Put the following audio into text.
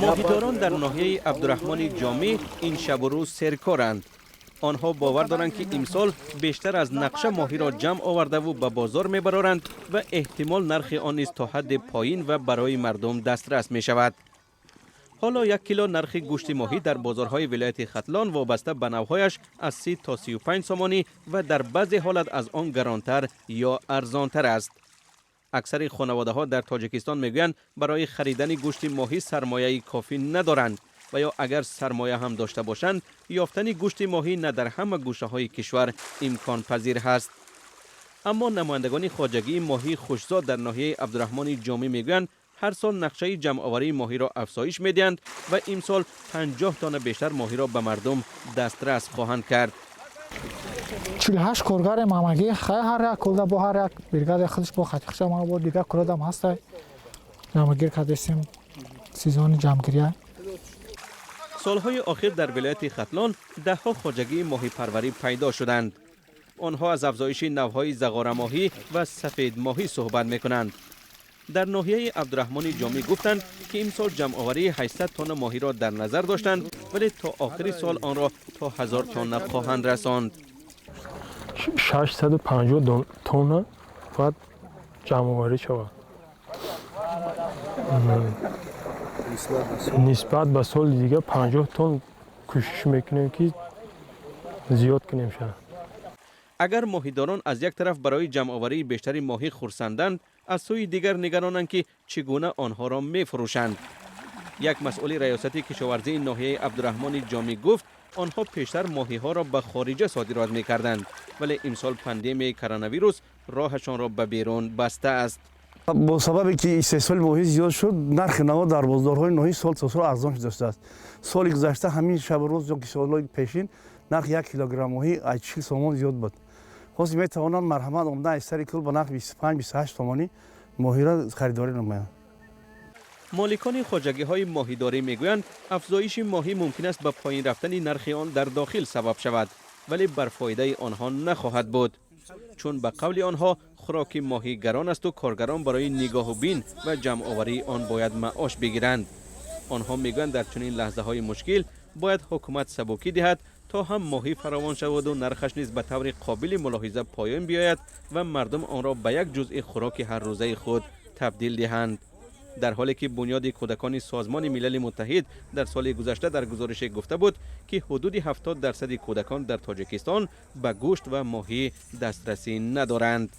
Моҳидорон дар ноҳияи Абдурраҳмони Ҷомӣ ин шабу рӯз серкоранд. Онҳо бовар доранд, ки имсол бештар аз нақша моҳиро ҷамъ овардаву ба бозор мебароранд ва эҳтимол нархи он низ то ҳадде поин ва барои мардум дастрас мешавад. Ҳоло 1 кило нархи гӯшти моҳӣ дар бозорҳои вилояти Хатлон вобаста ба навъҳояш аз 30 то 35 сомонӣ ва дар баъзе ҳолат аз он гаронтар ё арзонтар аст. Аксари хонаводаҳо дар Тоҷикистон мегӯянд, барои харидани гӯшти моҳӣ сармояи кофӣ надоранд ва ё агар сармоя ҳам дошта бошанд, ёфтани гӯшти моҳӣ на дар ҳама гӯшаҳои кишвар имконпазир ҳаст. Аммо намояндагони хоҷагии моҳии Хушзод дар ноҳияи Абдурраҳмони Ҷомӣ мегӯянд, ҳар сол нақшаи ҷамъоварии моҳиро афзоиш медиҳанд ва имсол 50 тонна бештар моҳиро ба мардум дастрас хоҳанд кард. 48 коргарем ҳамагӣ. Хай, ҳар як кулда бо ҳар як бригадаи худаш бо хати худша, бо дигар кулодам ҳастай. Ҷамъгир кардесем, сезони ҷамъгирия. Солҳои охир дар вилояти Хатлон даҳҳо хоҷагии моҳипарварӣ пайдо шуданд. Онҳо аз афзоиши навъҳои зағорамоҳӣ ва сафедмоҳӣ суҳбат мекунанд. Дар ноҳияи Абдурраҳмони Ҷомӣ гуфтанд, ки имсол ҷамъоварии 800 тонна моҳиро дар назар доштанд, вале то охири сол онро то 1000 тонна хоҳанд расонд. 650 тонна бояд ҷамъоварӣ шавад. Нисбат ба соли дигар 50 тонн кӯшиш мекунем, ки зиёд кунем ша. Агар моҳидорон аз як тараф барои ҷамъоварии бештари моҳӣ хурсанданд, аз сӯи дигар нигаронанд, ки чӣ гуна онҳоро мефурӯшанд. Як масъули раёсати кишоварзии ноҳияи Абдурраҳмони Ҷомӣ гуфт, онҳо пештар моҳиҳоро ба хориҷа содирот мекарданд, вале имсол пандемияи коронавирус роҳашонро ба берун бастааст. Бо сабабе ки истеҳсоли моҳӣ зиёд шуд, нархи наво дар бозорҳои ноҳӣ сол то сол арзон шудааст. Соли гузашта ҳамин шабу рӯз ё ки солҳои пешин нархи 1 килограмм моҳӣ аз 40 сомон зиёд буд. Ҳозир метавонанд марҳамат омда аз сари кӯл ба нархи 25, 28 сомонӣ моҳиро харидорӣ намоянд. Моликони хоҷагиҳои моҳидорӣ мегӯянд, афзоиши моҳӣ мумкин аст ба поин рафтани нархи он дар дохил сабаб шавад, вале бар фоидаи онҳо нахоҳад буд, чун ба қавли онҳо хӯроки моҳӣ гарон асту коргарон барои нигоҳубин ва ҷамъоварии он бояд маош бигиранд. Онҳо мегӯянд, дар чунин лаҳзаҳои мушкил бояд ҳукумат сабукӣ диҳад, то ҳам моҳӣ фаровон шаваду нархаш низ ба таври қобили мулоҳиза поён биёяд ва мардум онро ба як ҷузъи хӯроки ҳаррӯзаи худ табдил диҳанд. Дар ҳоле ки Бунёди кӯдакони Созмони Милали Муттаҳид дар соли гузашта дар гузорише гуфта буд, ки ҳудуди 70 дарсади кӯдакон дар Тоҷикистон ба гӯшт ва моҳӣ дастрасӣ надоранд.